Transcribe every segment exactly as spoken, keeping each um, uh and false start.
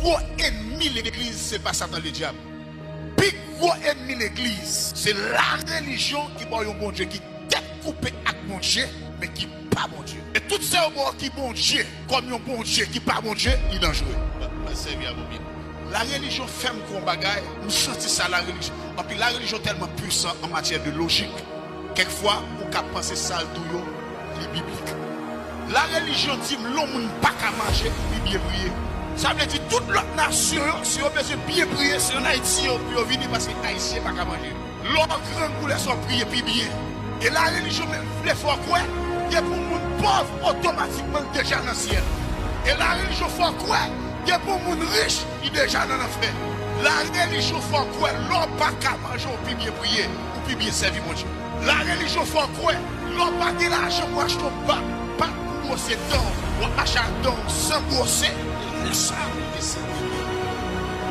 gwo ènmi legliz, se pa Satan Ledyab. Pi gwo ènmi legliz, se larelijyon ki ba w yon Bondye ki tèt koupe ak Bondye, men ki pa Bondye. E tout sa yo ba w ki Bondye, kòm yon Bondye ki pa Bondye, li danjere. Mwen, mwen sèvi a Bondye. Larelijyon fè m kwè yon bagay, m santi sa larelijyon. Anpi larelijyon tèlman pwisan an matyè de lojik. Kèk fwa, ou ka panse sa l di w yo, li biblik. Larelijyon di m lè yon moun pa ka manje, li byen priye. Sa vle di tout lòt nasyon yo, si yo bezwen byen priye, se ann Ayiti yo pou yo vini paske Ayisyen pa ka manje. Lè w grangou, lè sa w priye pi byen. E larelijyon menm vle fè w kwè, depi yon moun pòv, otomatikman l deja nan syèl. E larelijyon fè w kwè, depi yon moun rich, li deja nan lanfè. Larelijyon fè w kwè lè w pa ka manje, w pi byen priye, ou pi byen sèvi Bondye. Larelijyon fè w kwè lè w pa gen lajan pou w achte yon bak, bak pou bwose dan w, w ap mache ak dan w san bwose. E sa, e se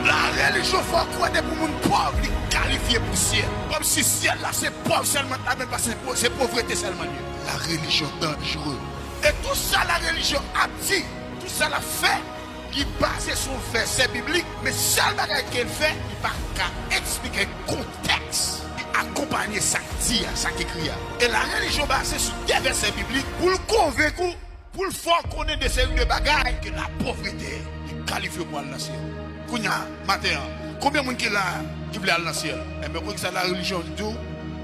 Larelijyon fè w kwè depi yon moun pòv, li kalifye pou syèl. Kòmsi syèl la se pòv sèlman k ladan l, paske se po-, se povrete sèlman l ye. Larelijyon danjere. E tou sa larelijyon ap di, tou sa l ap fè, li baze sou vèsè biblik, men sèl bagay ke l fè, li pa ka eksplike kontèks ki akonpanye sa k di a, sa k ekri a. E larelijyon baze sou de vèsè biblik pou l konvenk ou, pou l fè w konnen de seri de bagay ke lapovrete, li kalifye w pou al nan syèl. Kounye a, maten an, konbyen moun ki la a ki vle al nan syèl? Enben, konn sa larelijyon di w,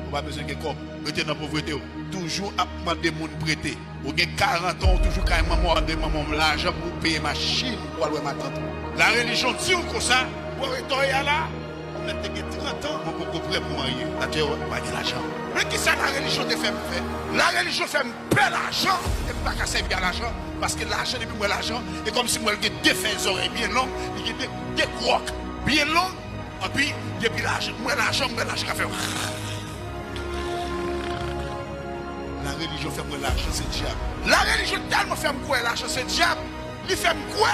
ou pa bezwen gen kòb. Rete nan povrete w. Toujou ap mande moun prete. Ou gen karant an, ou toujou kay manman w, ap mande manman w lajan pou w peye machin pou w al wè matant ou. Larelijyon di w konsa, bò retò y a la, ou mèt te gen trant an, mwen poko prè pou marye. Atè w pa gen lajan. Men kisa larelijyon te fè m fè? Larelijyon fè m pè lajan, e m pa ka sèvi a lajan, paske lajan, depi m wè lajan, e kòmsi m wè l gen de fèy zòrèy byen long, li gen de, de gwòk byen long, anpi depi lajan, m wè lajan, m wè lajan ka fè. Larelijyon fè m wè lajan se dyab. Larelijyon tèlman fè m kwè lajan se dyab, li fè m kwè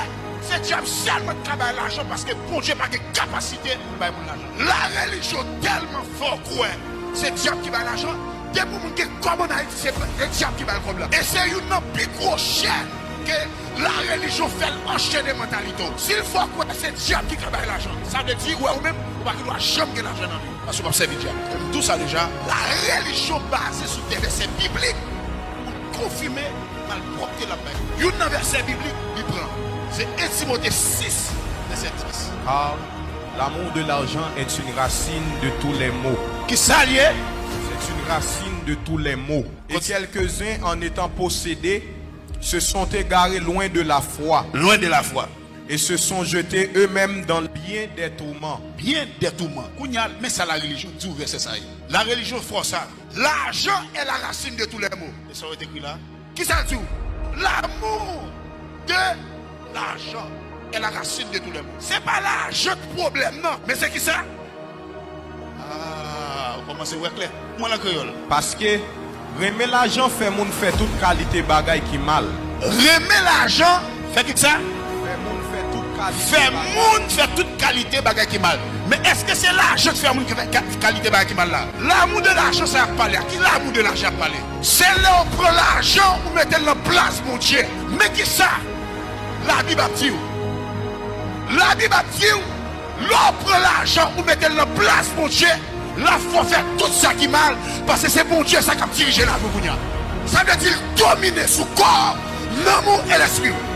se dyab sèlman ki ka bay lajan, paske Bondye pa gen kapasite pou l bay moun lajan. Larelijyon tèlman fè w kwè se dyab ki bay lajan, depi yon moun gen kòb ann Ayiti, se, se dyab ki bay l kòb la. E se youn nan pi gwo chèn ke larelijyon fè l anchene mantalite w. Si l fè w kwè se dyab ki ka bay lajan, sa vle di, wè, ou menm, ou pa gen dwa janm gen lajan nan vi w, paske w p ap sèvi dyab. M di w sa deja, larelijyon baze sou de vèsè biblik pou l konfime malpwòpte l ap bay. Youn nan vèsè biblik li pran, se en Timote sis, vèsè dis. Car l'amour de l'argent est une racine de tous les maux. Kisa l ye? C'est une racine de tous les maux. Et quelques-uns, en étant possédés, se sont égarés loin de la foi. Loin de la foi. Et se sont jetés eux-mêmes dans bien des tourments. Bien des tourments. Kounye a, men sa larelijyon di w vèsè sa ye. Larelijyon fè w sa. L'argent est la racine de tous les maux. E sa w te ekri la? Kisa l di w? L'amour de l'argent est la racine de tous les maux. Se pa lajan k pwoblèm nan, men se kisa? Ah, ou kòmanse wè klè. Mwen an kreyòl. Paske renmen lajan fè moun fè tout kalite bagay ki mal. Renmen lajan fè kisa? Fè moun fè tout kalite Fè bagay. Moun fè tout kalite bagay ki mal. Men èske se lajan k fè moun fè ka-, kalite bagay ki mal la? L'amour de l'argent sa y ap pale a? Ki l'amour de l'argent y ap pale? Se lè w pran lajan ou mete l nan plas Bondye. Men kisa Labib ap di w? Labib ap di w, lè w pran lajan ou mete l nan plas Bondye, l ap fè w fè tout sa ki mal, paske se Bondye sa k ap dirije lavi w kounye a. Sa vle di l domine sou kò w, nanm ou e lespri w.